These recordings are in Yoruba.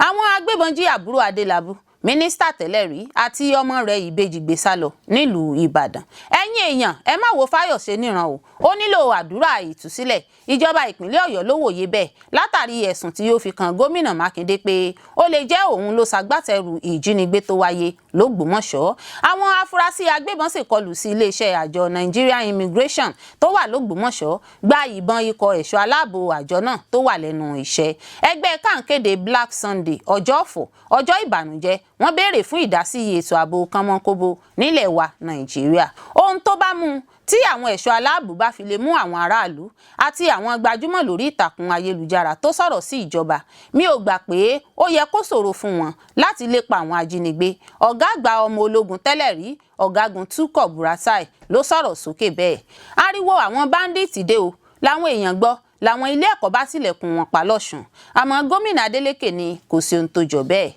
Àwọn agbébọn jí àbúrò Adélábù, mínísítà tẹ́lẹ̀ rí, àti ọmọ rẹ̀ ìbejì gbé sá lọ nílùú Ìbàdàn. Ẹ̀yin èèyàn, ẹ má wo Fáyọ̀ṣe níran o, ó nílò àdúrà ìtúsílẹ̀. Ìjọba ìpínlẹ̀ Ọ̀yọ́ ló wòye bẹ́ẹ̀ látàrí ẹ̀sùn tí ó fi kan gómìnà Mákindé pé ó lè jẹ́ òun ló ṣagbátẹrù ìjínigbé tó wáyé lÓgbómọ̀ṣọ́. Àwọn afurasí agbébọn sì kọlù sí iléeṣẹ́ àjọ Nigeria Immigration tó wà lÓgbómọ̀ṣọ́, gba ìbọn ikọ̀ ẹ̀ṣọ́ aláàbò àjọ náà tó wà lẹ́nu iṣẹ́. Ẹgbẹ́ CAN kéde Black Sunday, ọjọ́ ọ̀fọ̀, ọjọ́ ìbànújẹ́. Wọ́n béèrè fún ìdásí ètò ààbò kánmọ́kóbó nílẹ̀ wa Nàìjíríà. Ohun tó bá mú tí àwọn ẹ̀ṣọ́ aláàbò bá fi lè mú àwọn aráàlú àti àwọn gbajúmọ̀ lórí ìtàkùn ayélujára tó sọ̀rọ̀ sí ìjọba, mi ò gbà pé ó yẹ kó ṣòro fún wọn láti lépa àwọn ajínigbé. Ọ̀gá àgbà ọmọ ológun tẹ́lẹ̀ rí, Ọ̀gágun Tukur Buratai, ló sọ̀rọ̀ sókè bẹ́ẹ̀. Ariwo àwọn bandits dé o làwọn èèyàn gbọ́, làwọn ilé ẹ̀kọ́ bá tilẹ̀kùn wọn pa lọ́sùn, àmọ́ gómìnà Adeleke ní kò sí ohun tó jọ bẹ́ẹ̀.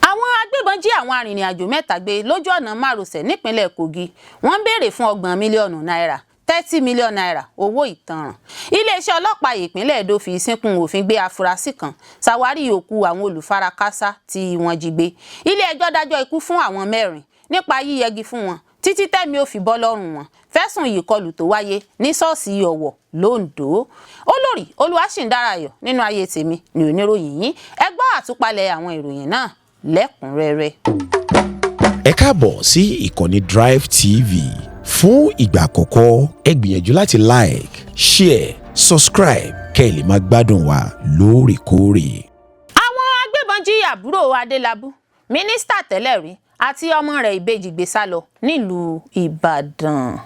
Àwọn agbébọn jí àwọn arìnrìn-àjò mẹ́ta gbé lójú ọ̀nà márosẹ̀ nípínlẹ̀ Kogi. Wọ́n ń béèrè fún 30 mílíọ̀nù náírà, ₦30 million, owó ìtanràn. Iléeṣẹ́ ọlọ́pàá ìpínlẹ̀ Èdó fi sínkún òfin gbé afurasí kan, ṣàwárí òkú àwọn olùfarakásá tí wọ́n jí gbé. Ilé ẹjọ́ dájọ́ ikú fún àwọn mẹ́rin nípa yíyẹgi fún wọn títí tẹ́mi ò fi bọ́ lọ́rùn wọn fẹ̀sùn ìkọlù tó wáyé ní ṣọ́ọ̀ṣì Ọ̀wọ̀ lóńdó. Olórí Olúwaṣìndárayọ̀ nínú ayé tèmi ní oníròyìn yín. Ẹ gbọ́ àtúpalẹ̀ àwọn ìròyìn náà lẹ́kùnrẹ́rẹ́. Ẹ káàbọ̀ sí ìkànnì Drive TV. Fún ìgbà àkọ́kọ́, ẹ gbìyànjú láti like, share, subscribe kẹ́ ẹ lè máa gbádùn wa lóòrèkóòrè. Àwọn agbébọn jí àbúrò Adélábù, mínísítà tẹ́lẹ̀ rí, àti ọmọ rẹ̀ ìbejì gbé sá lọ nílùú Ìbàdàn.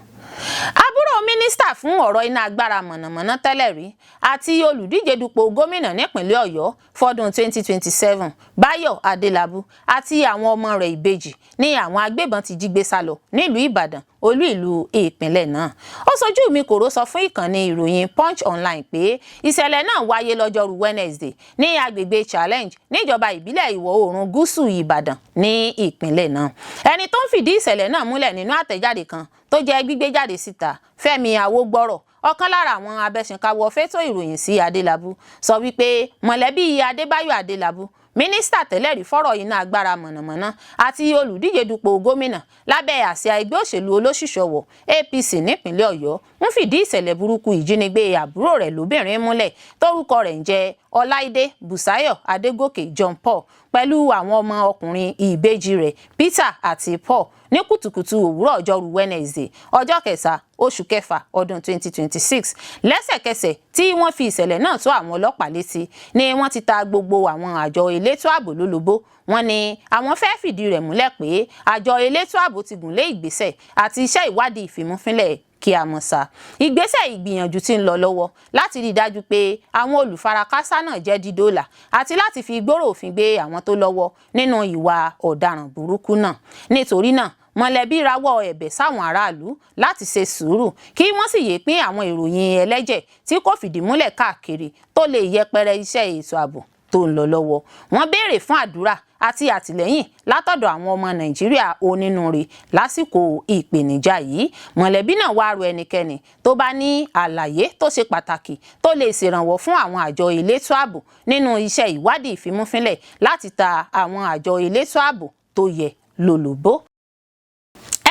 Àbúrò mínísítà fún ọ̀rọ̀ iná agbára mọ̀nàmọ́ná tẹ́lẹ̀ rí àti olùdíje dupò gómìnà nípìnlẹ̀ Ọ̀yọ́ fọdún 2027, Báyọ̀ Adélábù, àti àwọn ọmọ rẹ̀ ìbejì ní àwọn agbébọn ti jí gbé sá lọ nílùú Ìbàdàn, olú ìlú ìpínlẹ̀ náà. Ó sojú mi kòró sọ fún ìkànnì ìròyìn Punch Online pé ìṣẹ̀lẹ̀ náà wáyé lọ́jọ́rú Wednesday ní agbègbè Challenge níjọba ìbílẹ̀ Ìwọ̀ Oòrùn Gúúsù Ìbàdàn ní ìpínlẹ̀ náà. Ẹni tó ń fìdí ìṣẹ̀lẹ̀ náà múlẹ̀ nínú àtẹ̀jáde kan tó jẹ́ gbígbé jáde síta, Fẹ́mi Awógbọ́rọ̀, ọ̀kan lára àwọn abẹ́sìnkáwọ́ fétò ìròyìn sí Adélábù, sọ wípé mọ̀lẹ́bí Adébáyọ̀ Adélábù, mínísítà tẹ́lẹ̀ rí fọ́rọ̀ iná agbára mọ̀nàmọ́ná àti olùdíje dupò gómìnà lábẹ́ àsíá ẹgbẹ́ òṣèlú olóṣùṣọ̀wọ̀ APC nípìnlẹ̀ Ọ̀yọ́, ń fìdí ìṣẹ̀lẹ̀ burúkú ìjínigbé àbúrò rẹ̀ lóbìnrin múlẹ̀ tórúkọ rẹ̀ ń jẹ́ Ọláìdé Bùsáyọ̀ Adégòkè John Paul, pẹ̀lú àwọn ọmọ ọkùnrin ìbejì rẹ̀ Peter àti Paul ní kùtùkùtù òwúrọ̀ ọjọ́rú Wednesday, ọjọ́ 3 oṣù kẹfà ọdún 2026. Lẹ́sẹ̀kẹsẹ̀ tí wọ́n fi ìṣẹ̀lẹ̀ náà tó àwọn ọlọ́pàá létí ni wọ́n ti ta gbogbo àwọn àjọ elétò ààbò lólobó. Wọ́n ní àwọn fẹ́ẹ́ fìdí rẹ̀ múlẹ̀ pé àjọ elétò ààbò ti gùn lé ìgbésẹ̀ àti iṣẹ́ ìwádìí ìfimúfínlẹ̀ kí a mọ̀ sá. Ìgbésẹ̀ ìgbìyànjú tí ń lọ lọ́wọ́ láti rí i dájú pé àwọn olùfarakásá náà jẹ́ dídóòlà àti láti fi gbòòrò òfin gbé àwọn tó lọ́wọ́ nínú ìwà ọ̀daràn burúkú náà. Nítorí náà, mọ̀lẹ́bí rawọ́ ẹ̀bẹ̀ sáwọn aráàlú láti ṣe sùúrù, kí wọ́n sì yéé pín àwọn ìròyìn ẹlẹ́jẹ̀ tí kò fìdí múlẹ̀ káàkiri tó lè yẹpẹrẹ iṣẹ́ ètò ààbò tó ń lọ lọ́wọ́. Wọ́n béèrè fún àdúrà àti àtìlẹ́yìn látọ̀dọ̀ àwọn ọmọ Nàìjíríà onínúure lásìkò ìpèníjà yìí. Mọ̀lẹ́bí náà wá rọ ẹnikẹ́ni tó bá ní àlàyé tó ṣe pàtàkì tó lè ṣèrànwọ́ fún àwọn àjọ elétò ààbò nínú iṣẹ́ ìwádìí ìfimúfínlẹ̀ láti ta àwọn àjọ elétò ààbò tó yẹ lólobó.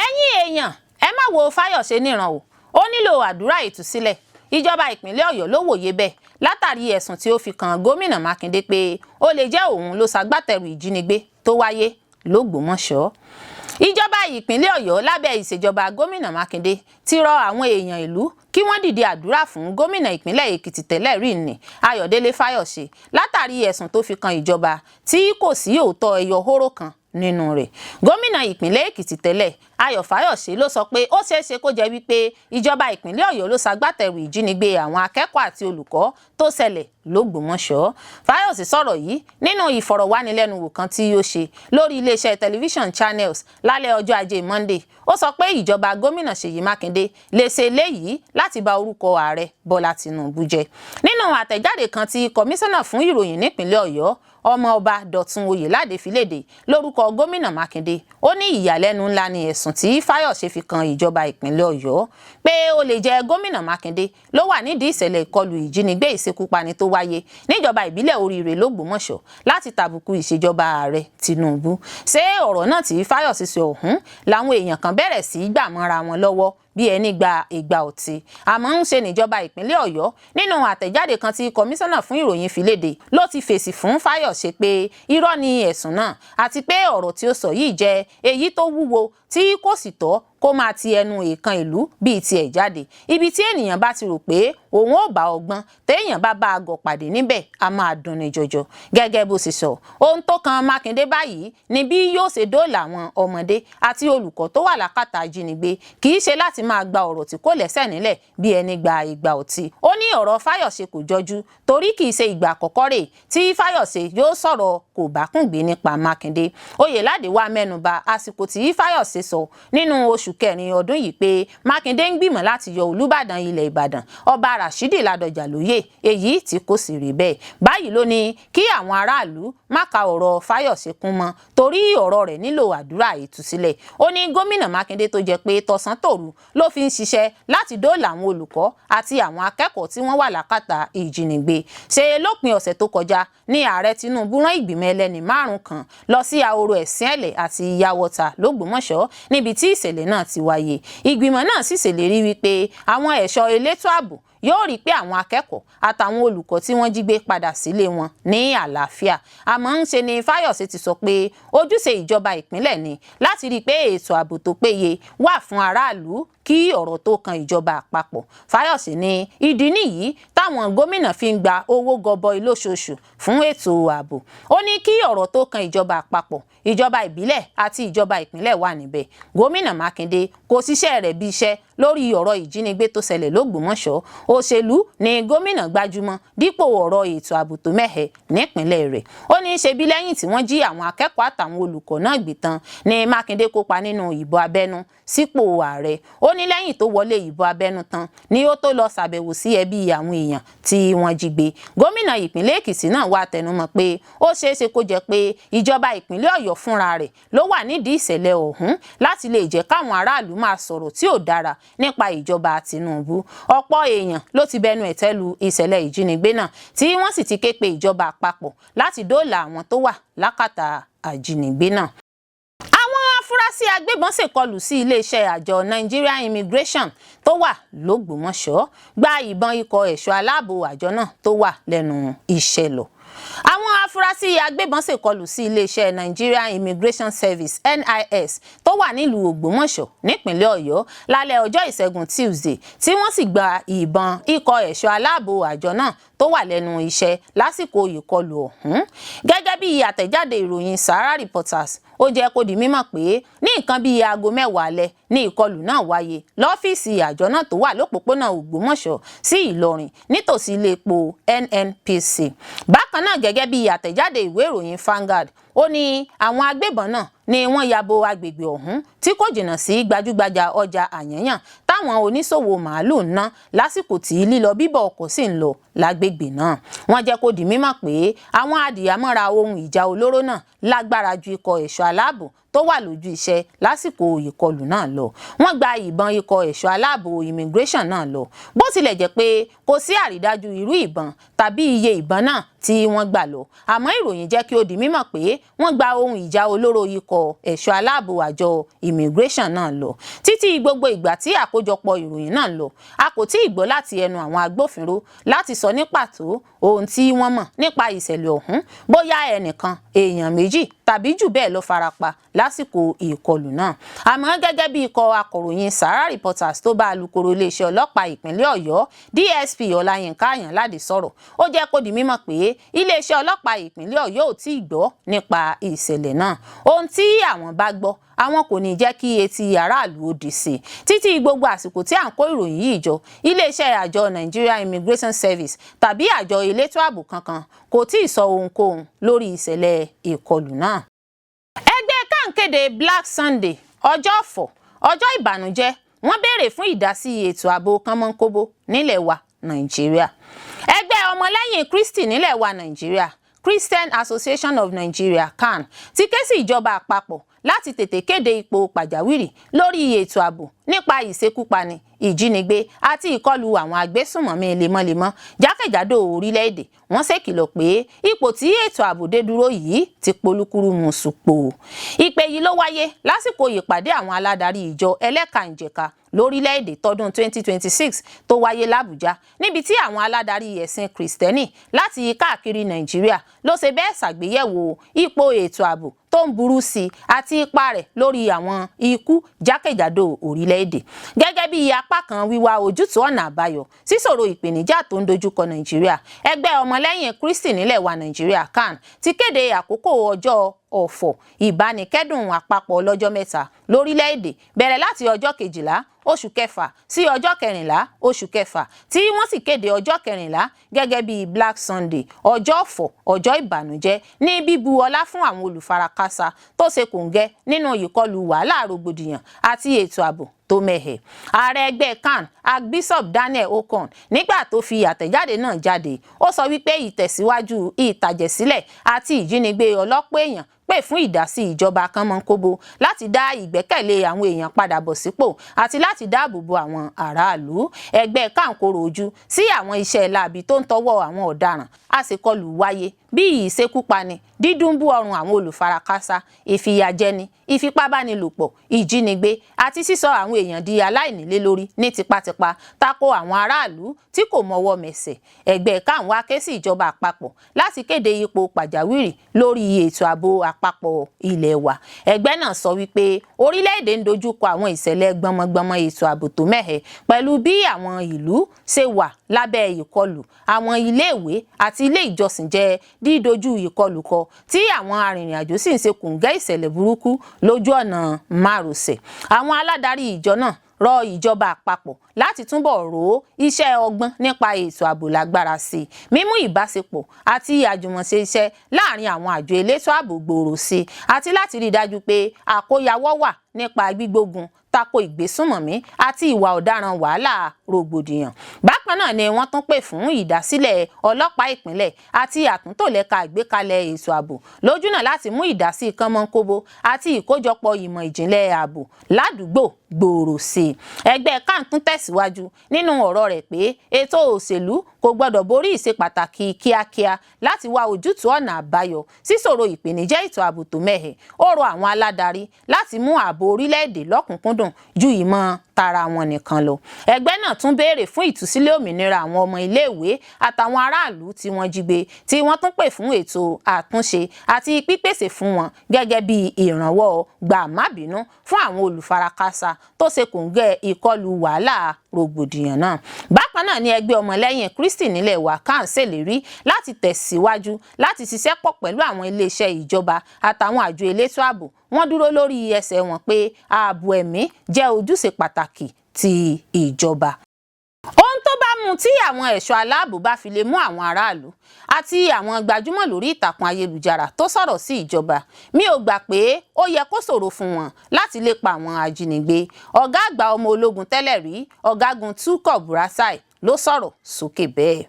Ẹ̀yin èèyàn, ẹ má wo Fáyọ̀ṣe níran o, ó nílò àdúrà ìtúsílẹ̀. Ìjọba ìpínlẹ̀ Ọ̀yọ́ ló wòye bẹ́ẹ̀ látàrí ẹ̀sùn tí ó fi kan gómìnà Mákindé pé ó lè jẹ́ òun ló ṣagbátẹrù ìjínigbé tó wáyé lÓgbómọ̀ṣọ́. Ìjọba ìpínlẹ̀ Ọ̀yọ́ lábẹ́ ìṣèjọba gómìnà Mákindé ti rọ àwọn èèyàn ìlú kí wọ́n dìde àdúrà fún gómìnà ìpínlẹ̀ Èkìtì tẹ́lẹ̀ rí ní, Ayọ̀délé Fáyọ̀ṣe, látàrí ẹ̀sùn tó fi kan ìjọba tí kò sí òótọ́ ẹyọ hóró kan nínú rẹ̀. Gómìnà ìpínlẹ̀ Èkìtì tẹ́lẹ̀, Ayọ̀ Fáyọ̀ṣe, ló sọ pé ó ṣeé ṣe kó jẹ́ wípé ìjọba ìpínlẹ̀ Ọ̀yọ́ ló ṣagbátẹrù ìjínigbé àwọn akẹ́kọ̀ọ́ àti olùkọ́ tó ṣẹlẹ̀ lÓgbómọ̀ṣọ́. Fáyọ̀ṣe sọ̀rọ̀ yìí nínú ìfọ̀rọ̀wánilẹ́nuwò kan tí ó ṣe lórí iléeṣẹ́ tẹlifíṣàn Channels lálẹ́ ọjọ́ ajé Monday. Ó sọ pé ìjọba gómìnà Ṣèyí Mákindé lè ṣe eléyìí láti bà orúkọ ààrẹ Bọ́lá Tinubu jẹ́. Nínú àtẹ̀jáde kan tí kọmíṣánná fún ìròyìn nípìnlẹ̀ Ọ̀yọ́, Ọmọọba Dọ̀tun Oyèládé, fi léde lórúkọ gómìnà Mákindé, ó ní ìyàlẹ́nu ńlá ní ẹ̀sùn Ẹ̀sùn tí Fáyọ̀ṣe fi kan ìjọba ìpínlẹ̀ Ọ̀yọ́ pé ó lè jẹ́ gómìnà Mákindé ló wà nídìí ìṣẹ̀lẹ̀ ìkọlù ìjínigbé ìṣekúpani tó wáyé níjọba ìbílẹ̀ Oríire l'Ógbómọ̀ṣọ́ láti tàbùkù ìṣèjọba ààrẹ Tinubu. Ṣé ọ̀rọ̀ náà tí Fáyọ̀ṣe sọ ọ̀hún làwọn èèyàn kan bẹ̀rẹ̀ sí í gbà mọ́ra wọn lọ́wọ́ bí ẹni gba ìgbà ọtí. Àmọ́ ń ṣe níjọba ìpínlẹ̀ Ọ̀yọ́, nínú àtẹ̀jáde kan tí kọmíṣánná fún ìròyìn fi léde, ló ti fèsì fún Fáyọ̀ṣe pé irọ́ ni ẹ̀sùn náà, àti pé ọ̀rọ̀ tí ó sọ yìí jẹ́ èyí tó wúwo tí kò sì tọ́ kó máa ti ẹnu èèkàn ìlú bíi tiẹ̀ jáde. Ibi tí ènìyàn bá ti rò pé òun ò bá ọgbọ́n, téèyàn bá bá àgọ̀ pàdé níbẹ̀, a máa dunni jọjọ. Gẹ́gẹ́ bó ṣe sọ, ohun tó kan Mákindé báyìí ni bí yóò ṣe dóòlà àwọn ọmọdé àti olùkọ́ tó wà lákàtà ajínigbé, kì í ṣe láti máa gba ọ̀rọ̀ tí kò lẹ́sẹ̀ nílẹ̀ bí ẹni gba ìgbà ọtí. Ó ní ọ̀rọ̀ Fáyọ̀ṣe kò jọjú, torí kì í ṣe ìgbà àkọ́kọ́ rẹ̀ tí Fáyọ̀ṣe yóò sọ̀rọ̀ kò bá kùngbé nípa Mákindé. Oyèládé wá mẹ́nuba àsìkò tí Fáyọ̀ṣe sọ nínú oṣù kẹrin ọdún yìí pé Mákindé ń gbìmọ̀ láti yọ Olúbàdàn ilẹ̀ Ìbàdàn, Ọba Rashidi Ládọjà lóyè, èyí tí kò sì rí bẹ́ẹ̀. Báyìí ló ní kí àwọn aráàlú má ka ọ̀rọ̀ Fáyọ̀ṣe kún mọ́, torí ọ̀rọ̀ rẹ̀ nílò àdúrà ìtúsílẹ̀. Ó ní gómìnà Mákindé tó jẹ́ pé tọ̀sán tòru ló fi ń ṣiṣẹ́ láti dóòlà àwọn olùkọ́ àti àwọn akẹ́kọ̀ọ́ tí wọ́n wà lákàtà ìjínigbé. Ṣe lópin ọ̀sẹ̀ tó kọjá ní ààrẹ Tinubu rán ìgbìmọ̀ ẹlẹ́ni 5 kan lọ sí ahoro Ẹ̀sìnẹ̀lẹ̀ àti Yàwọ́ta l'Ógbómọ̀ṣọ́ níbi tí ìṣẹ̀lẹ̀ náà ti wáyé. Ìgbìmọ̀ náà sì ṣèlérí wípé àwọn ẹ̀ṣọ́ elétò ààbò yóò rí pé àwọn akẹ́kọ̀ọ́ àtàwọn olùkọ́ tí wọ́n jí gbé padà sílé wọn ní àlàáfíà. Àmọ́ ń ṣe ni Fáyọ̀ṣe ti sọ pé ojúṣe ìjọba ìpínlẹ̀ ni láti rí i pé ètò ààbò tó péye wà fún aráàlú kí ọ̀rọ̀ tó kan ìjọba àpapọ̀. Fáyọ̀ṣe ní ìdí nìyí táwọn gómìnà fi ń gba owó gọbọi lóṣooṣù fún ètò ààbò. Ó ní kí ọ̀rọ̀ tó kan ìjọba àpapọ̀, ìjọba ìbílẹ̀ àti ìjọba ìpínlẹ̀ wà níbẹ̀. Gómìnà Mákindé kò ṣiṣẹ́ rẹ̀ bí iṣẹ́ lórí ọ̀rọ̀ ìjínigbé tó ṣẹlẹ̀ l'Ógbómọ̀ṣọ́. Òṣèlú ni gómìnà gbajúmọ̀ dípò ọ̀rọ̀ ètò ààbò tó mẹ́hẹ nípínlẹ̀ rẹ̀. Ó ní ṣe bí lẹ́yìn tí wọ́n jí àwọn akẹ́kọ̀ọ́ àtàwọn olùkọ́ náà gbé tán ni Mákindé kópa nínú ìbò abẹ́nú sípò ààrẹ. Ó ní lẹ́yìn tó wọlé ìbò abẹ́nú tán ni ó tó lọ ṣàbẹ̀wò sí ẹbí àwọn èèyàn tí wọ́n jí gbé. Gómìnà ìpínlẹ̀ Èkìtì náà wá tẹnumọ́ pé ó ṣeéṣe kó jẹ́ pé ìjọba ìpínlẹ̀ Ọ̀yọ́ fúnra rẹ̀ ló wà nídìí ìṣẹ̀lẹ̀ ọ̀hún láti lè jẹ́ káwọn aráàlú máa sọ̀rọ̀ tí ò dára nípa ìjọba Tinubu. Ọ̀pọ̀ èèyàn ló ti bẹnu ẹ̀tẹ́ lu ìṣẹ̀lẹ̀ ìjínigbé náà, tí wọ́n sì ti ké pe ìjọba àpapọ̀ láti dóòlà àwọn tó wà lákàtà àjínigbé náà. Àwọn afurasí agbébọn ṣèkọlù sí iléeṣẹ́ àjọ Nigeria Immigration tó wà l'Ógbómọ̀ṣọ́, gba ìbọn ikọ̀ ẹ̀ṣọ́ aláàbò àjọ náà tó wà lẹ́nu iṣẹ́ lọ. Àwọn afurasí agbébọn ṣèkọlù sí iléeṣẹ́ Nigeria Immigration Service NIS tó wà nílùú Ògbómọ̀ṣọ́ nípínlẹ̀ Ọ̀yọ́ lálẹ́ ọjọ́ ìṣẹ́gun Tuesday, tí wọ́n sì gba ìbọn ikọ̀ ẹ̀ṣọ́ aláàbò àjọ náà tó wà lẹ́nu iṣẹ́ lásìkò ìkọlù ọ̀hún. Gẹ́gẹ́ bí àtẹ̀jáde ìròyìn Sahara Reporters, ó jẹ́ kó di mímọ̀ pé ní nǹkan bíi aago 10 alẹ́ ní ìkọlù náà wáyé lọ́fíìsì àjọ náà tó wà lópòpónà Ògbómọ̀ṣọ́ sí Ìlọrin nítòsí ilé epo NNPC. Bákan náà, gẹ́gẹ́ bí àtẹ̀jáde ìwé ìròyìn Vanguard, ó ní àwọn agbébọn náà ni wọ́n ya bo agbègbè ọ̀hún tí kò jìnnà sí gbajúgbajà ọjà Àyànyàn táwọn oníṣòwò màálùú ń ná lásìkò tí lílọ bíbọ̀ ọkọ̀ sì ń lọ lágbègbè náà. Wọ́n jẹ́ kó di mímọ̀ pé àwọn adìyàmọ́ra ohun ìjà olóró náà lágbára ju ikọ̀ ẹ̀ṣọ́ aláàbò tó wà lójú iṣẹ́ lásìkò ìkọlù náà lọ. Wọ́n gba ìbọn ikọ̀ ẹ̀ṣọ́ aláàbò immigration náà lọ, bó tilẹ̀ jẹ́ pé kò sí àrídájú irú ìbọn tàbí iye ìbọn náà tí wọ́n gbà lọ. Àmọ́ ìròyìn jẹ́ kí ó di mímọ̀ pé wọ́n gba ohun ìjà olóró ikọ̀ ẹ̀ṣọ́ aláàbò àjọ immigration náà lọ. Títí gbogbo ìgbà tí àkójọpọ̀ ìròyìn náà lọ, a kò tí ì gbọ́ láti ẹnu àwọn agbófinró láti sọ ní pàtó ohun tí wọ́n mọ̀ nípa ìṣẹ̀lẹ̀ ọ̀hún, bóyá ẹnìkan, èèyàn méjì tàbí jù bẹ́ẹ̀ lọ farapa lásìkò ìkọlù náà. Àmọ́ gẹ́gẹ́ bí ikọ̀ akọ̀ròyìn Sahara Reporters tó bá alukoro iléeṣẹ́ ọlọ́pàá ìpínlẹ̀ Ọ̀yọ́ DSP Ọláyínká Àyànládé sọ̀rọ̀, ó jẹ́ kó di mímọ̀ pé iléeṣẹ́ ọlọ́pàá ìpínlẹ̀ Ọ̀yọ́ ò tí ì gbọ́ nípa ìṣẹ̀lẹ̀ náà. Ohun tí àwọn bá gbọ́, àwọn kò ní jẹ́ kí etí aráàlú ó di sí i. Títí gbogbo àsìkò tí à ń kó ìròyìn yìí jọ, iléeṣẹ́ àjọ Nigeria Immigration Service tàbí àjọ elétò ààbò kankan kò tí ì sọ ohunkóhun lórí ìṣẹ̀lẹ̀ ìkọlù náà. Ẹgbẹ́ CAN kéde Black Sunday, ọjọ́ ọ̀fọ̀, ọjọ́ ìbànújẹ́. Wọ́n béèrè fún ìdásí ètò ààbò kánmọ́nkóbó nílẹ̀ wa Nàìjíríà. Ẹgbẹ́ ọmọlẹ́yìn Kristi nílẹ̀ wa Nàìjíríà, Christian Association of Nigeria, CAN, ti ké sí ìjọba àpapọ̀ Láti tètè kéde ipò pàjáwìrì lórí ètò ààbò nípa ìṣekúpani, ìjínigbé àti ìkọlù àwọn agbésùnmọ̀mí lemọ́lemọ́ jákèjádò orílẹ̀-èdè. Wọ́n ṣèkìlọ̀ pé ipò tí ètò ààbò dé dúró yìí ti polúkúrú mùsùpò. Ìpè yìí ló wáyé lásìkò ìpàdé àwọn aládarí ìjọ ẹlẹ́kànjẹ̀ka lórílẹ̀-èdè tọdún 2026 tó wáyé l'Àbújá, níbi tí àwọn aládarí ẹ̀sìn Kìrìsìtẹ́nì láti káàkiri Nàìjíríà ló ṣe bẹ́ẹ̀ ṣàgbéyẹ̀wò ipò ètò ààbò tó ń burú sí i àti ipa rẹ̀ lórí àwọn ikú jákèjádò orílẹ̀-èdè, gẹ́gẹ́ bí apá kan wíwá ojútùú ọ̀nà àbáyọ síṣòro ìpèníjà tó ń dojúkọ Nàìjíríà. Ẹgbẹ́ Ọmọlẹ́yìn Kristi nílẹ̀ wa Nàìjíríà, CAN, ti kéde àkókò ọjọ́ ọ̀fọ̀ ìbánikẹ́dùn àpapọ̀ ọlọ́jọ́ 3 lórílẹ̀-èdè, bẹ̀rẹ̀ láti ọjọ́ 12 oṣù kẹfà sí ọjọ́ 14 oṣù kẹfà, tí wọ́n sì kéde ọjọ́ 14 gẹ́gẹ́ bí Black Sunday, ọjọ́ ọ̀fọ̀, ọjọ́ ìbànújẹ́, ní bíbu ọlá fún àwọn olùfarakásá tó ṣe kòǹgẹ́ nínú ìkọlù wàhálà rògbòdìyàn àti ètò ààbò tó mẹ́hẹ̀. Ààrẹ ẹgbẹ́ CAN, Archbishop Daniel Okon, nígbà tó fi àtẹ̀jáde náà jáde, ó sọ wípé ìtẹ̀síwájú ìtàjẹ̀sílẹ̀ àti ìjínigbé ọlọ́pọ̀ èèyàn pè fún ìdásí ìjọba kánmọ́nkóbó láti dá ìgbẹ́kẹ̀lé àwọn èèyàn padà bọ̀ sípò àti láti dáàbò bo àwọn aráàlú. Ẹgbẹ́ CAN koro ojú sí àwọn iṣẹ́ láabi tó ń tọwọ́ àwọn ọ̀daràn àṣekọlù wáyé, bíi ìṣekúpani, dídúnbú ọrùn àwọn olùfarakásá, ìfìyàjẹni, ìfipábánilòpọ̀, ìjínigbé àti sísọ àwọn èèyàn di aláìnílé lórí ní tipátipá tako àwọn aráàlú tí kò mọwọ́ mẹsẹ̀. Ẹgbẹ́ CAN wá ké sí ìjọba àpapọ̀ láti kéde ipò pàjáwìrì lórí ètò ààbò àpapọ̀ ilẹ̀ wa. Ẹgbẹ́ náà sọ wípé orílẹ̀-èdè ń dojúkọ àwọn ìṣẹ̀lẹ̀ gbọmọgbọmọ ètò ààbò tó mẹ́hẹ̀, pẹ̀lú bí àwọn ìlú ṣe wà lábẹ́ ìkọlù, àwọn iléèwé àti ilé ìjọsìn jẹ́ dídojú ìkọlù kọ, tí àwọn arìnrìn-àjò sì ń ṣe kòǹgẹ́ ìṣẹ̀lẹ̀ burúkú lójú ọ̀nà márosẹ̀. Àwọn aládarí ìjọ náà rọ ìjọba àpapọ̀ láti túbọ̀ ró iṣẹ́ ọgbọ́n nípa ètò ààbò lágbára sí i, mímú ìbáṣepọ̀ àti àjùmọ̀ṣe iṣẹ́ láàrin àwọn àjọ elétò ààbò gbòòrò sí i, àti láti rí i dájú pé àkóyawọ́ wà nípa gbígbógun tako ìgbésùnmọ̀mí àti ìwà ọ̀daràn wàhálà rògbòdìyàn. Bákan náà ni wọ́n tún pè fún ìdásílẹ̀ ọlọ́pàá ìpínlẹ̀ àti àtúntò lẹ́ka ìgbékalẹ̀ ètò ààbò lójúnà láti mú ìdásí kánmọ́nkóbó àti ìkójọpọ̀ ìmọ̀ ìjìnlẹ̀ ààbò ládùúgbò gbòòrò sí i. Ẹgbẹ́ CAN tún tẹ̀síwájú nínú ọ̀rọ̀ rẹ̀ pé ètò òṣèlú kò gbọ́dọ̀ borí ìṣe pàtàkì kíákíá láti wá ojútùú ọ̀nà àbáyọ síṣòro ìpèníjà ètò ààbò tó mẹ́hẹ̀. Ó rọ àwọn aládarí láti mú ààbò orílẹ̀-èdè lọ́kùnkúndùn ju ìmọ̀ tara wọn nìkan lọ. Ẹgbẹ́ náà tún béèrè fún ìtúsílẹ̀ òmìnira àwọn ọmọ iléèwé àtàwọn aráàlú tí wọ́n jí gbé, tí wọ́n tún pè fún ètò àtúnṣe àti pípèsè fún wọn gẹ́gẹ́ bí ìrànwọ́ gbà má bínú fún àwọn olùfarakásá tó ṣe kòǹgẹ́ ìkọlù wàhálà rògbòdìyàn náà. Bákan náà ni ẹgbẹ́ Ọmọlẹ́yìn Kristi nílẹ̀ wa, CAN, ṣèlérí láti tẹ̀síwájú láti ṣiṣẹ́ pọ̀ pẹ̀lú àwọn iléeṣẹ́ ìjọba àtàwọn àjọ elétò ààbò. Wọ́n dúró lórí ẹsẹ̀ wọn pé ààbò ẹ̀mí jẹ́ ojúṣe pàtàkì ti ìjọba. Ohun tó bá mú tí àwọn ẹ̀ṣọ́ aláàbò bá fi lè mú àwọn aráàlú àti àwọn gbajúmọ̀ lórí ìtàkùn ayélujára tó sọ̀rọ̀ sí ìjọba, mi ò gbà pé ó yẹ kó ṣòro fún wọn láti lépa àwọn ajínigbé. Ọ̀gá àgbà ọmọ ológun tẹ́lẹ̀ rí, Ọ̀gágun Tukur Buratai, ló sọ̀rọ̀ sókè bẹ́ẹ̀.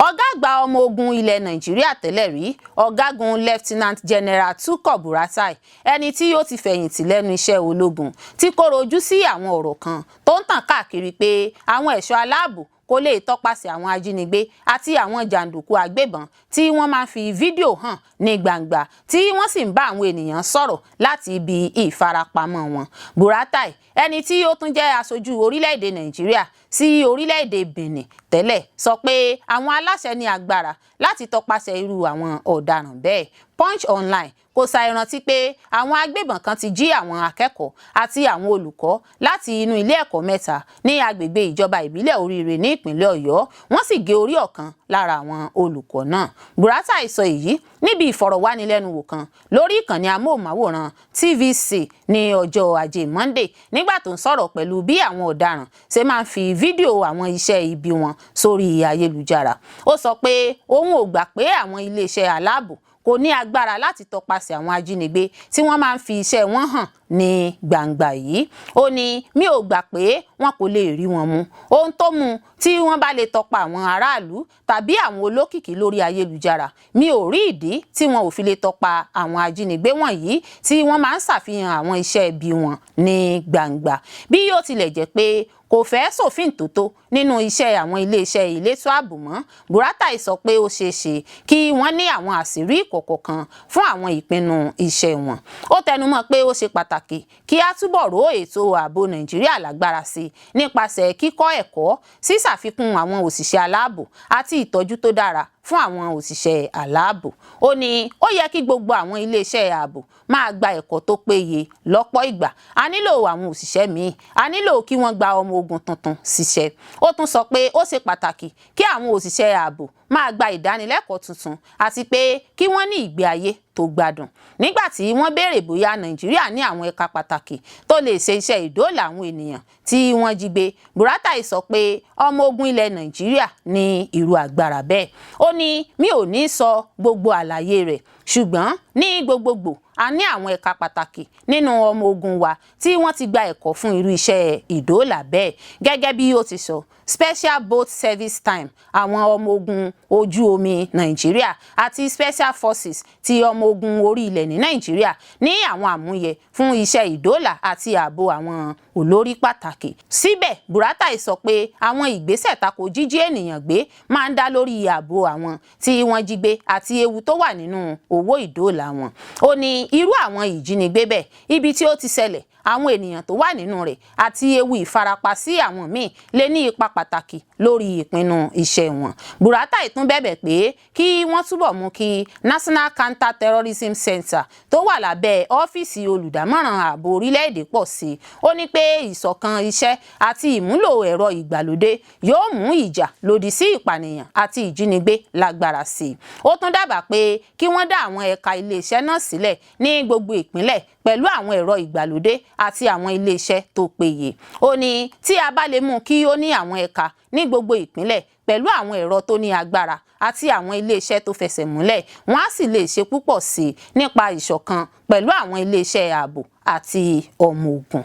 Ọ̀gá àgbà ọmọ ogun ilẹ̀ Nàìjíríà tẹ́lẹ̀ rí, Ọ̀gágun Lieutenant General Tukur Buratai, ẹni tí ó ti fẹ̀yìntì lẹ́nu iṣẹ́ ológun, ti koro ojú sí àwọn ọ̀rọ̀ kan tó ń tàn káàkiri pé àwọn ẹ̀ṣọ́ aláàbò kò lè tọpasẹ̀ àwọn ajínigbé àti àwọn jàǹdùkú agbébọn tí wọ́n máa ń fi fídíò hàn ní gbangba, tí wọ́n sì ń bá àwọn ènìyàn sọ̀rọ̀ láti ibi ìfarapamọ́ wọn. Buratai, ẹni tí ó tún jẹ́ aṣojú orílẹ̀-èdè Nàìjíríà sí orílẹ̀-èdè Benin tẹ́lẹ̀, sọ pé àwọn aláṣẹ ní agbára láti tọpasẹ̀ irú àwọn ọ̀daràn bẹ́ẹ̀. Punch Online kò ṣàìrántí pé àwọn agbébọn kan ti jí àwọn akẹ́kọ̀ọ́ àti àwọn olùkọ́ láti inú ilé ẹ̀kọ́ mẹ́ta ní agbègbè ìjọba ìbílẹ̀ Oríire ní ìpínlẹ̀ Ọ̀yọ́, wọ́n sì gé orí ọ̀kan lára àwọn olùkọ́ náà. Buratai sọ èyí níbi ìfọ̀rọ̀wánilẹ́nuwò kan lórí ìkànnì amóhùnmáwòrán TVC ní ọjọ́ Ajé Monday, nígbà tó ń sọ̀rọ̀ pẹ̀lú bí àwọn ọ̀daràn ṣe máa ń fi fídíò àwọn iṣẹ́ ibi wọn sórí ayélujára. Ó sọ pé òun ò gbà pé àwọn iléeṣẹ́ aláàbò kò kò ní agbára láti tọpasẹ̀ àwọn ajínigbé tí wọ́n máa ń fi iṣẹ́ wọn hàn ní gbangba yìí. Ó ní mi ò gbà pé wọn kò lè rí wọn mú. Ohun tó mú tí wọ́n bá lè tọpa àwọn aráàlú tàbí àwọn olókìkí lórí ayélujára, mi ò rí ìdí tí wọn ò fi lè tọpa àwọn ajínigbé wọ̀nyí tí wọ́n máa ń ṣàfihàn àwọn iṣẹ́ ibi wọn ní gbangba. Bí yóò tilẹ̀ jẹ́ pé kò fẹ́ sòfin tòótọ́ nínú iṣẹ́ àwọn iléeṣẹ́ elétò ààbò mọ́, Buratai sọ pé ó ṣeé ṣe kí wọ́n ní àwọn àṣírí ìkọ̀kọ̀ kan fún àwọn ìpinnu iṣẹ́ wọn. Ó tẹnumọ́ pé ó ṣe pàtàkì kí á túbọ̀ ró ètò ààbò Nàìjíríà lágbára sí i nípasẹ̀ kíkọ́ ẹ̀kọ́, ṣíṣàfikún àwọn òṣìṣẹ́ aláàbò àti ìtọ́jú tó dára fún àwọn òṣìṣẹ́ aláàbò. Ó ní ó yẹ kí gbogbo àwọn iléeṣẹ́ ààbò máa gba ẹ̀kọ́ tó péye lọ́pọ̀ ìgbà. A nílò àwọn òṣìṣẹ́ míì, a nílò kí wọ́n gba ọmọ ogun tuntun ṣiṣẹ́. Ó tún sọ pé ó ṣe pàtàkì kí àwọn òṣìṣẹ́ ààbò máa gba ìdánilẹ́kọ̀ọ́ tuntun àti pé kí wọ́n ní ìgbé ayé tó gbádùn. Nígbà tí wọ́n béèrè bóyá Nàìjíríà ní àwọn ẹ̀ka pàtàkì tó lè ṣe iṣẹ́ ìdóòlà àwọn ènìyàn tí wọ́n jí gbé, Buratai sọ pé ọmọ ogun ilẹ̀ Nàìjíríà ní irú agbára bẹ́ẹ̀. Ó ní mi ò ní sọ gbogbo àlàyé rẹ̀, ṣùgbọ́n ní gbogbogbò a ní àwọn ẹ̀ka pàtàkì nínú ọmọ ogun wa tí wọ́n ti gba ẹ̀kọ́ fún irú iṣẹ́ ìdóòlà bẹ́ẹ̀. Gẹ́gẹ́ bí ó ti sọ, Special Boat Service Team àwọn ọmọ ogun ojú omi Nàìjíríà àti Special Forces ti ọmọ ogun orí ilẹ̀ ní Nàìjíríà ní àwọn àmúyẹ fún iṣẹ́ ìdóòlà àti ààbò àwọn olórí pàtàkì. Síbẹ̀, Buratai sọ pé àwọn ìgbésẹ̀ tako jíjí ènìyàn gbé máa ń dá lórí ààbò àwọn tí wọ́n jí gbé àti ewu tó wà nínú owó ìdóòlà wọn. Ó ní irú àwọn ìjínigbé bẹ́ẹ̀, ibi tí ó ti ṣẹlẹ̀, àwọn ènìyàn tó wà nínú rẹ̀ àti ewu ìfarapa sí àwọn míì lè ní ipa pàtàkì lórí ìpinnu iṣẹ́ wọn. Buratai tún bẹ̀bẹ̀ pé kí wọ́n túbọ̀ mú kí National Counter-Terrorism Center tó wà lábẹ́ ọ́fíìsì olùdámọ̀ràn ààbò orílẹ̀-èdè pọ̀ sí i. Ó ní pé ìṣọ̀kan iṣẹ́ àti ìmúlò ẹ̀rọ ìgbàlódé yóò mú ìjà lòdì sí ìpànìyàn àti ìjínigbé lágbára sí i. Ó tún dábàá pé kí wọ́n dá àwọn ẹ̀ka iléeṣẹ́ náà sílẹ̀ ní gbogbo ìpínlẹ̀ pẹ̀lú àwọn ẹ̀rọ ìgbàlódé àti àwọn iléeṣẹ́ tó péye. Ó ní tí a bá lè mú kí ó ní àwọn ẹ̀ka ní gbogbo ìpínlẹ̀ pẹ̀lú àwọn ẹ̀rọ tó ní agbára àti àwọn iléeṣẹ́ tó fẹsẹ̀ múlẹ̀, wọ́n á sì lè ṣe púpọ̀ sí i nípa ìṣọ̀kan pẹ̀lú àwọn iléeṣẹ́ ààbò àti ọmọ ogun.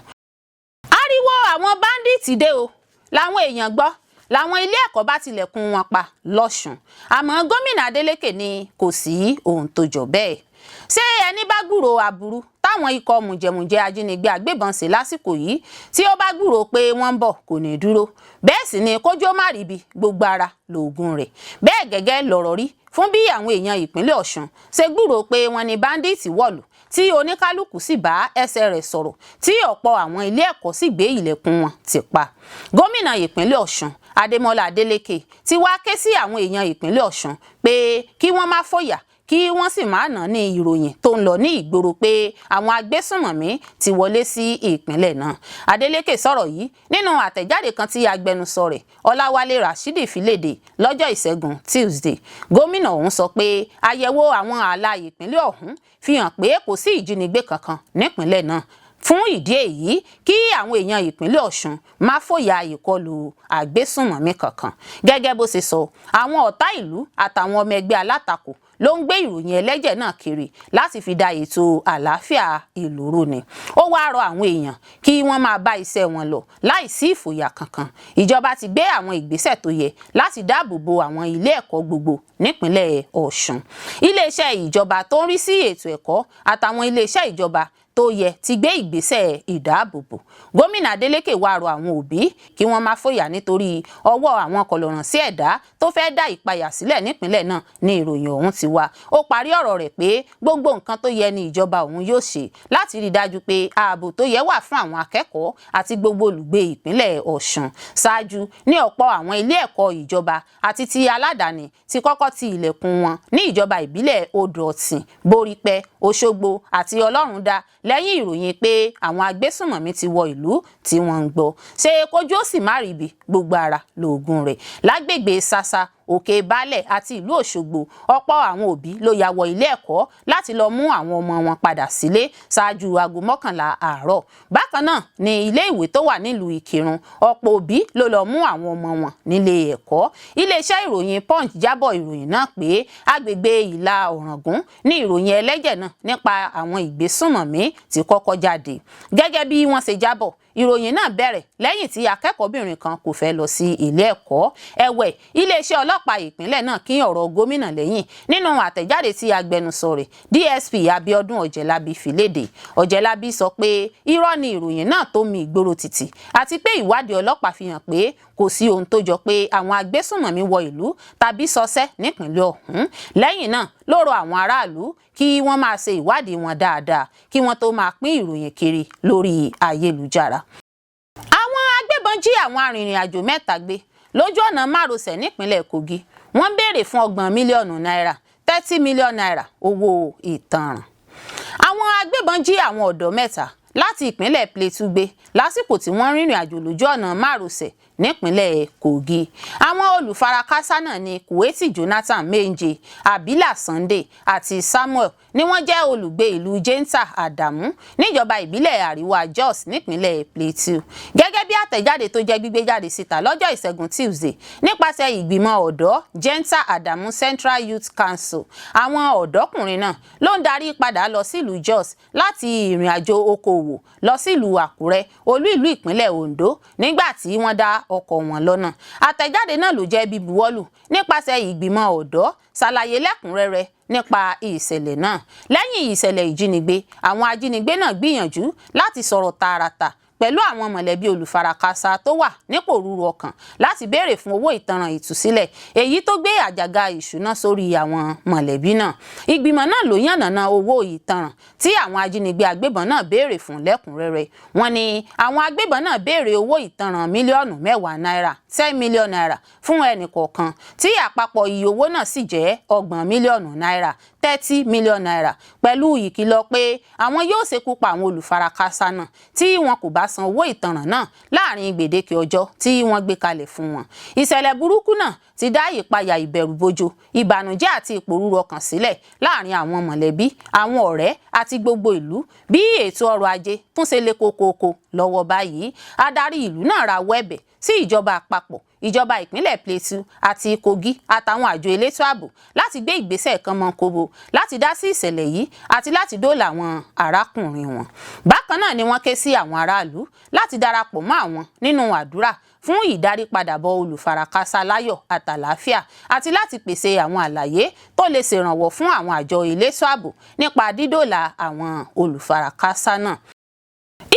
Ariwo àwọn báńdíìtì dé o làwọn èèyàn gbọ́ làwọn ilé ẹ̀kọ́ bá tilẹ̀kùn wọn pa lọ́sùn, àmọ́ gómìnà Adeleke ní kò sí ohun tó jọ bẹ́ẹ̀. Ṣé ẹni bá gbúròó aburú táwọn ikọ̀ mùjẹ̀mùjẹ̀ ajínigbé agbébọn ṣe lásìkò yìí, tí ó bá gbúròó pé wọ́n ń bọ̀, kò ní dúró? Bẹ́ẹ̀ sì ni kójú ó má ríbi, gbogbo ara lóògùn rẹ̀. Bẹ́ẹ̀ gẹ́gẹ́ lọ̀rọ̀ rí fún bí àwọn èèyàn ìpínlẹ̀ Ọ̀ṣun ṣe gbúròó pé wọ́n ní báńdíìtì wọ̀lú, tí oníkálukú sì bá ẹsẹ̀ rẹ̀ sọ̀rọ̀, tí ọ̀pọ̀ àwọn ilé ẹ̀kọ́ sì gbé ilẹ̀kùn wọn tì pa. Gómìnà ìpínlẹ̀ Ọ̀ṣun Adémọ́lá Adélékè ti wá ké sí àwọn èèyàn ìpínlẹ̀ Ọ̀ṣun pé kí wọ́n má fòyà, kí wọ́n sì máa nà ní ìròyìn tó ń lọ ní ìgboro pé àwọn agbésùnmọ̀mí ti wọlé sí ìpínlẹ̀ náà. Adeleke sọ̀rọ̀ yìí nínú àtẹ̀jáde kan tí agbẹnusọ rẹ̀ Ọláwálé Rashidi fi léde lọ́jọ́ Ìṣẹ́gun Tuesday. Gómìnà ọ̀hún sọ pé àyẹ̀wò àwọn ààlà ìpínlẹ̀ ọ̀hún fi hàn pé kò sí ìjínigbé kankan nípínlẹ̀ náà. Fún ìdí èyí, kí àwọn èèyàn ìpínlẹ̀ Ọ̀ṣun má fòyà ìkọlù àgbésùnmọ̀mí kankan. Gẹ́gẹ́ bó ṣe sọ, àwọn ọ̀tá ìlú àtàwọn ọmọ ẹgbẹ́ alátakò ló ń gbé ìròyìn ẹlẹ́jẹ̀ náà kiri láti fi da ètò àlàáfíà ìlú rú ni. Ó wáá rọ àwọn èèyàn kí wọ́n máa bá iṣẹ́ wọn lọ láì sí ìfòyà kankan. Ìjọba ti gbé àwọn ìgbésẹ̀ tó yẹ láti dáàbò bo àwọn ilé ẹ̀kọ́ gbogbo nípínlẹ̀ Ọ̀ṣun. Iléeṣẹ́ ìjọba tó ń rí sí ètò ẹ̀kọ́ àtàwọn iléeṣẹ́ ìjọba tó yẹ ti gbé ìgbésẹ̀ ìdáàbòbò. Gómìnà Adeleke wá rọ àwọn òbí kí wọ́n má fòyà nítorí ọwọ́ àwọn kọlọ̀ràn sí ẹ̀dá tó fẹ́ dá ìpayà sílẹ̀ nípínlẹ̀ náà ní ìròyìn ọ̀hún ti wá. Ó parí ọ̀rọ̀ rẹ̀ pé gbogbo nǹkan tó yẹ ní ìjọba òun yóò ṣe láti rí i dájú pé ààbò tó yẹ wà fún àwọn akẹ́kọ̀ọ́ àti gbogbo olùgbé ìpínlẹ̀ Ọ̀ṣun. Ṣáájú ní ọ̀pọ̀ àwọn ilé ẹ̀kọ́ ìjọba àti ti aládàáni ti kọ́kọ́ ti ilẹ̀kùn wọn ní ìjọba ìbílẹ̀ Odò Ọ̀tìn, Borípẹ́, Òṣogbo àti Ọlọ́rundá lẹ́yìn ìròyìn pé àwọn agbésùnmọ̀mí ti wọ ìlú tí wọ́n ń gbọ́. Ṣé kójú ó sì má ríbi, gbogbo ara lóògùn rẹ̀. Lágbègbè Sasa Òkè Baálẹ̀ àti ìlú Òṣogbo. Ọ̀pọ̀ àwọn òbí ló ya wọ ilé ẹ̀kọ́ láti lọ mú àwọn ọmọ wọn padà sílé ṣáájú aago 11 àárọ̀. Bákan náà ní ilé ìwé tó wà nílùú Ìkìrun, ọ̀pọ̀ òbí ló lọ mú àwọn ọmọ wọn nílé ẹ̀kọ́. Iléeṣẹ́ ìròyìn Punch jábọ̀ ìròyìn náà pé agbègbè Ìlà Ọ̀ràngún ní ìròyìn ẹlẹ́jẹ̀ náà nípa àwọn ìgbésùnmọ̀mí tí kọ́kọ́ jáde. Gẹ́gẹ́ bí wọ́n ṣe jábọ̀, ìròyìn náà bẹ̀rẹ̀ lẹ́yìn tí akẹ́kọ̀ọ́bìnrin kan kò fẹ́ lọ sí ilé ẹ̀kọ́. Ẹ̀wẹ̀, iléeṣẹ́ ọlọ́pàá ìpínlẹ̀ náà kín ọ̀rọ̀ gómìnà lẹ́yìn nínú àtẹ̀jáde tí agbẹnusọ rẹ̀ DSP Abiodun Ọ̀jẹ̀lábí fi léde. Ọ̀jẹ̀lábí sọ pé irọ́ ni ìròyìn náà tó mi ìgboro tìtì, àti pé ìwádìí ọlọ́pàá fi hàn pé kò sí ohun tó jọ pé àwọn agbésùnmọ̀mí wọ ìlú tàbí ṣọṣẹ́ nípìnlẹ̀ ọ̀hún. Lẹ́yìn náà ló rọ àwọn aráàlú kí wọ́n máa ṣe ìwádìí wọn dáadáa kí wọ́n tó máa pín ìròyìn kiri lórí ayélujára. Àwọn agbébọn jí àwọn arìnrìn-àjò 3 gbé lójú ọ̀nà márosẹ̀ nípínlẹ̀ Kogi. Wọ́n béèrè fún 30 mílíọ̀nù náírà, 30 million naira owó ìtanràn. Àwọn agbébọn jí àwọn ọ̀dọ́ 3 láti ìpínlẹ̀ Plateau gbé lásìkò tí wọ́n rìnrìn àjò lójú ọ̀nà márosẹ̀ nípínlẹ̀ Kogi. Àwọn olùfarakásá náà ni Kuwaiti Jonathan Menje, Abila Sunday àti Samuel ni wọ́n jẹ́ olùgbé ìlú Jenta Adamu níjọba ìbílẹ̀ Àríwá Jos nípínlẹ̀ Plateau. Gẹ́gẹ́ bí àtẹ̀jáde tó jẹ́ gbígbé jáde síta lọ́jọ́ Ìṣẹ́gun Tuesday nípasẹ̀ ìgbìmọ̀ ọ̀dọ́ Jenta Adamu Central Youth Council, àwọn ọ̀dọ́kùnrin náà ló ń darí padà lọ sílùú Jos láti ìrìn àjò okòwò lọ sílùú Àkúrẹ́, olú ìlú ìpínlẹ̀ Ondo, nígbà tí wọ́n dá ọkọ̀ wọn lọ́nà. Àtẹ̀jáde náà ló jẹ́ bíbuwọ́lù nípasẹ̀ ìgbìmọ̀ ọ̀dọ́ ṣàlàyé lẹ́kùnrẹ́rẹ́ nípa ìṣẹ̀lẹ̀ náà. Lẹ́yìn ìṣẹ̀lẹ̀ ìjínigbé, àwọn ajínigbé náà gbìyànjú láti sọ̀rọ̀ tààràtà pẹ̀lú àwọn mọ̀lẹ́bí olùfarakásá tó wà nípò rúru ọkàn láti béèrè fún owó ìtanràn ìtúsílẹ̀, èyí tó gbé àjàgà ìṣúná sórí àwọn mọ̀lẹ́bí náà. Ìgbìmọ̀ náà ló yànnàná owó ìtanràn tí àwọn ajínigbé agbébọn náà béèrè fún lẹ́kùnrẹ́rẹ́. Wọ́n ní àwọn agbébọn náà béèrè owó ìtanràn mílíọ̀nù 10 náírà, 10 million naira fún ẹnì kọ̀ọ̀kan, tí àpapọ̀ iye owó náà sì jẹ́ 30 mílíọ̀nù náírà, 30 million naira, pẹ̀lú ìkìlọ̀ pé àwọn yóò ṣekú pa àwọn olùfarakásá náà tí wọn kò bá san owó ìtanràn náà láàrin gbèdéke ọjọ́ tí wọ́n gbé kalẹ̀ fún wọn. Ìṣẹ̀lẹ̀ burúkú náà ti dá ìpayà, ìbẹ̀rùbojo, ìbànújẹ́ àti ìpòrúru ọkàn sílẹ̀ láàrin àwọn mọ̀lẹ́bí, àwọn ọ̀rẹ́ àti gbogbo ìlú bí ètò ọrọ̀ ajé tún ṣe le kókókó lọ́wọ́ báyìí. Adarí ìlú náà rawọ́ ẹ̀bẹ̀ sí ìjọba àpapọ̀, ìjọba ìpínlẹ̀ Plateau àti Kogi àtàwọn àjọ elétò ààbò láti gbé ìgbésẹ̀ kan mọ́ kóbo láti dá sí ìṣẹ̀lẹ̀ yìí àti láti dóòlà àwọn arákùnrin wọn. Bákan náà ni wọ́n ké sí àwọn aráàlú láti darapọ̀ mọ́ àwọn nínú àdúrà fún ìdárípadàbọ̀ olùfarakásá láyọ̀ àtàlàáfíà, àti láti pèsè àwọn àlàyé tó lè ṣèrànwọ́ fún àwọn àjọ elétò ààbò nípa dídóòlà àwọn olùfarakásá náà.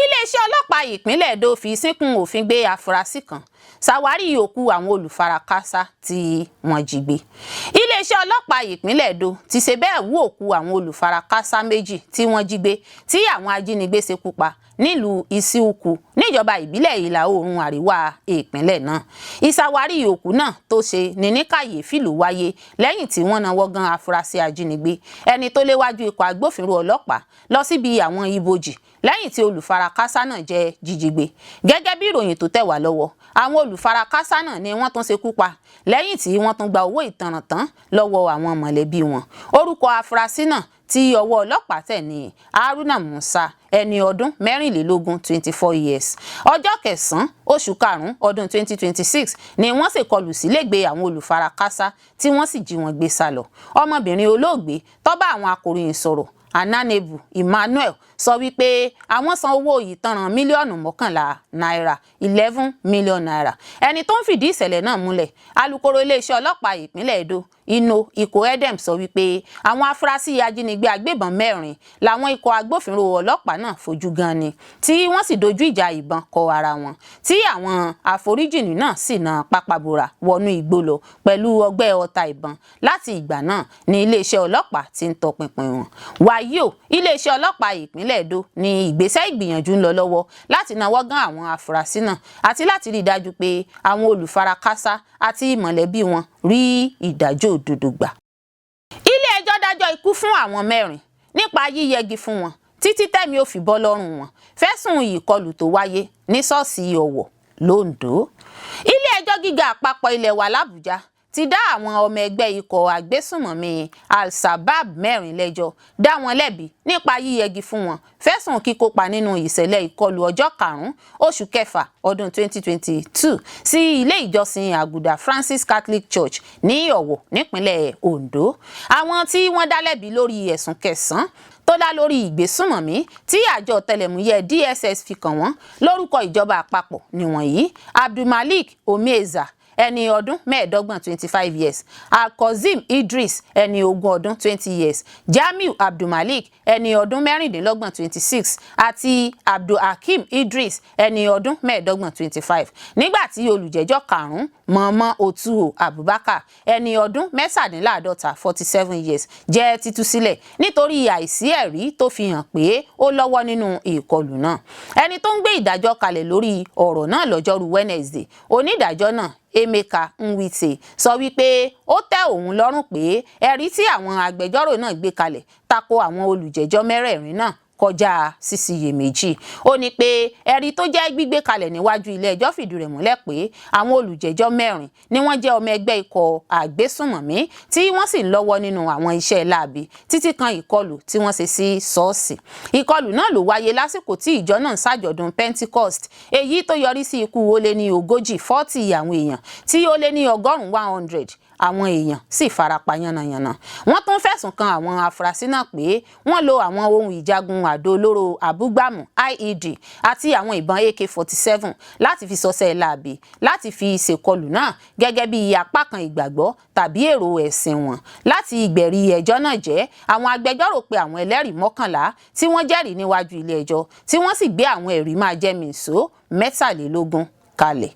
Iléeṣẹ́ ọlọ́pàá ìpínlẹ̀ Èdó fi sínkún òfin gbé afurasí kan, ṣàwárí òkú àwọn olùfarakásá tí wọ́n jí gbé. Iléeṣẹ́ ọlọ́pàá ìpínlẹ̀ Èdó ti ṣe bẹ́ẹ̀ wú òkú àwọn olùfarakásá 2 tí wọ́n jí gbé tí àwọn ajínigbé ṣekú pa nílùú Isiuku níjọba ìbílẹ̀ ìlà oòrùn àríwá ìpínlẹ̀ náà. Ìṣàwárí òkú náà tó ṣe ní ní kàyéfì ló wáyé lẹ́yìn tí wọ́n náwó gan afurasí ajínigbé ẹni tó léwájú ikọ̀ agbófinró ọlọ́pàá lọ síbi àwọn ibojì lẹ́yìn tí olùfarakásá náà jẹ́ jíjí gbé. Gẹ́gẹ́ bí ìròyìn tó tẹ̀ wá lọ́wọ́, àwọn olùfarakásá náà ni wọ́n tún ṣekú pa lẹ́yìn tí wọ́n tún gba owó ìtanràn tán lọ́wọ́ àwọn mọ̀lẹ́bí wọn. Orúkọ afurasí náà tí ọwọ́ ọlọ́pàá tẹ̀ ní Haruna Musa, ẹni ọdún 24, 24 years. Ọjọ́ 9 oṣù 5 ọdún 2026 ni wọ́n ṣèkọlù sílégbèé àwọn olùfarakásá tí wọ́n sì jí wọn gbé sá lọ. Ọmọbìnrin olóògbé tó bá àwọn akọ̀ròyìn sọ̀rọ̀, Ananebu Emmanuel, sọ wípé àwọn san owó ìtanràn mílíọ̀nù 11 náírà, 11 million naira. Ẹni tó ń fìdí ìṣẹ̀lẹ̀ náà múlẹ̀, alukoro iléeṣẹ́ ọlọ́pàá ìpínlẹ̀ Edo, Ino Ikoedem, sọ wípé àwọn afurasí ajínigbé agbébọn 4 làwọn ikọ̀ agbófinró ọlọ́pàá náà fojú gan ni, tí wọ́n sì dojú ìjà ìbọn kọ ara wọn, tí àwọn àforíjìnì náà sì na pápábora wọnú igbó lọ pẹ̀lú ọgbẹ́ ọta ìbọn. Láti ìgbà náà ní iléeṣẹ́ ọlọ́pàá ti ń tọpinpin wọn. Wàyí o, iléeṣẹ́ ọlọ́pàá ìpínlẹ̀ Edo ní ìgbésẹ̀ ìgbìyànjú ń lọ lọ́wọ́ láti nawọ́ gan àwọn afurasí náà àti láti rí i dájú pé àwọn olùfarakásá àti mọ̀lẹ́bí wọn rí ìdájọ́ òdodo gbà. Ilé ẹjọ́ dájọ́ ikú fún àwọn 4 nípa yíyẹgi fún wọn títí tẹ́mi ò fi bọ́ lọ́rùn wọn fẹ̀sùn ìkọlù tó wáyé ní ṣọ́ọ̀ṣì Ọ̀wọ̀ lÓńdó. Ilé ẹjọ́ gíga àpapọ̀ ilẹ̀ wa làbújá Ti dá àwọn ọmọ ẹgbẹ́ ikọ̀ agbésùnmọ̀mí Al-Shabab mẹ́rin lẹ́jọ́, dá wọn lẹ́bi nípa yíyẹgi fún wọn fẹ̀sùn kíkópa nínú ìṣẹ̀lẹ̀ ìkọlù ọjọ́ 5 oṣù kẹfà ọdún 2022 sí ilé ìjọsìn Àgùdà Francis Catholic Church ní Ọ̀wọ̀, nípínlẹ̀ Ondo. Àwọn tí wọ́n dá lẹ́bi lórí ẹ̀sùn kẹsàn-án tó dá lórí ìgbésùnmọ̀mí tí àjọ ọ̀tẹlẹ̀múyẹ́ DSS fi kàn wọ́n lórúkọ ìjọba àpapọ̀ nìwọ̀nyí: Abdulmalik Omieza, ẹni ọdún 25, 25 years; Alkozim Idris, ẹni 20 ọdún, 20 years; Jamiu Abdulmalik, ẹni ọdún 26, 26; àti Abdulhakeem Idris, ẹni ọdún 25, 25. Nígbà tí olùjẹ́jọ́ karùn-ún, Mọ̀ọ́mọ́ Otuo Abubakar, ẹni ọdún 47, 47 years, jẹ́ títú sílẹ̀ nítorí àìsí ẹ̀rí tó fi hàn pé ó lọ́wọ́ nínú ìkọlù náà. Ẹni tó ń gbé ìdájọ́ kalẹ̀ lórí ọ̀rọ̀ náà lọ́jọ́rú Wednesday, onídàájọ́ náà, Emeka Nwite, sọ wípé ó tẹ́ òun lọ́rùn pé ẹ̀rí tí àwọn agbẹjọ́rò náà gbé kalẹ̀ tako àwọn olùjẹ́jọ́ mẹ́rẹ̀ẹ̀rin náà kọjá sísiyèméjì. Ó ní pé ẹ̀rí tó jẹ́ gbígbé kalẹ̀ níwájú ilé ẹjọ́ fìdí rẹ̀ múlẹ̀ pé àwọn olùjẹ́jọ́ mẹ́rin ni wọ́n jẹ́ ọmọ ẹgbẹ́ ikọ̀ àgbésùnmọ̀mí, tí wọ́n sì lọ́wọ́ nínú àwọn iṣẹ́ láabi títí kan ìkọlù tí wọ́n ṣe sí ṣọ́ọ̀ṣì. Ìkọlù náà ló wáyé lásìkò tí ìjọ náà ń ṣàjọ̀dún Pentecost, èyí tó yọrí sí ikú ó lé ní 40, 40 àwọn èèyàn, tí ó lé ní 100, 100 àwọn èèyàn sì farapa yánnayànna. Wọ́n tún fẹ̀sùn kan àwọn afurasí náà pé wọ́n lo àwọn ohun ìjagun àdó olóró abúgbàmù, IED, àti àwọn ìbọn AK-47 láti fi ṣọṣẹ́ láabi láti fi ṣèkọlù náà gẹ́gẹ́ bí apá kan ìgbàgbọ́ tàbí èrò ẹ̀sìn wọn. Láti ìgbẹ̀rí ẹjọ́ náà jẹ́, àwọn agbẹjọ́rò pe àwọn ẹlẹ́rìí 11 tí wọ́n jẹ́rìí níwájú ilé ẹjọ́, tí wọ́n sì gbé àwọn ẹ̀rí máa jẹ́ mìíṣó 23 kalẹ̀.